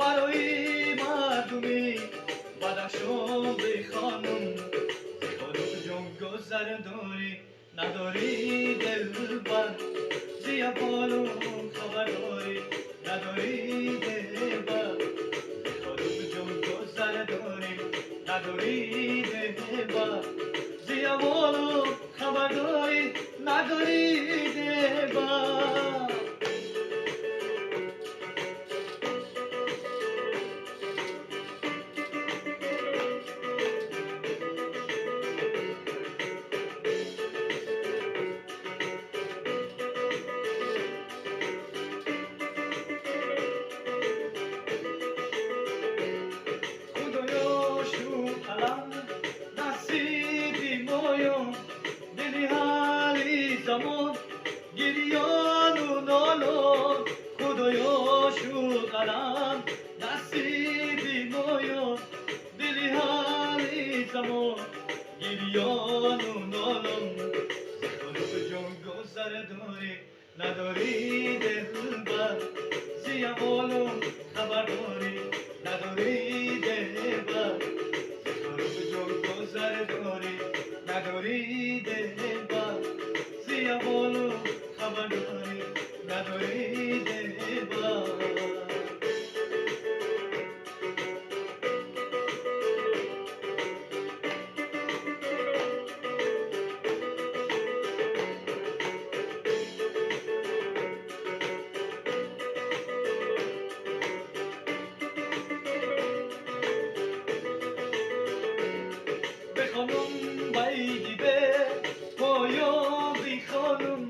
Барои мардуми Бадахшон бихонам. Зи хоруғ ҷон гузар дорӣ, надорӣ дилбар. Зи аҳволам хабар дорӣ, надорӣ дилбар. Зи хоруғ ҷон гузар дорӣ, надорӣ дилбар. Зи аҳволам хабар дорӣ, надорӣ дилбар. Худоё, шуд қалам насиби моён, дили ҳали замон гирёну нолон. Худоё, шуд қалам насиби моён, дили ҳали замон гирёну нолон. Зи хоруғ ҷон гузар дорӣ, надорӣ дилбар. Зи аҳволам хабар дорӣ, надорӣ дилбар. Зи хоруғ ҷон гузар дорӣ, надорӣ дилбар. Зи аҳволам хабар дорӣ, надорӣ дилбар. Бихонам байди бе поён бихонам,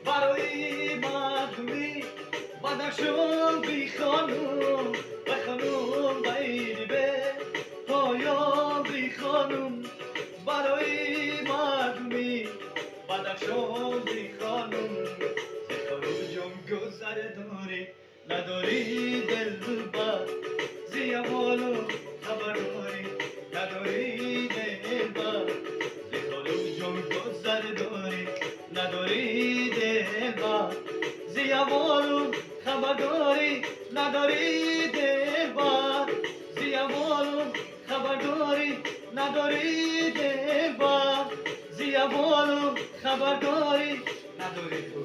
барои мардуми Бадахшон бихонам. Бихонам байди бе поён бихонам, барои мардуми Бадахшон бихонам. Зи хоруғ ҷон гузар дорӣ, надорӣ дилбар. Зи аҳволам хабар дорӣ, надорӣ дилбар. Зи хоруғ ҷон гузар дорӣ, надорӣ дилбар. Зи аҳволам хабар дорӣ, надорӣ дилбар. Зи аҳволам хабар дорӣ, надорӣ дилбар. Зи аҳволам хабар дорӣ, надорӣ ту.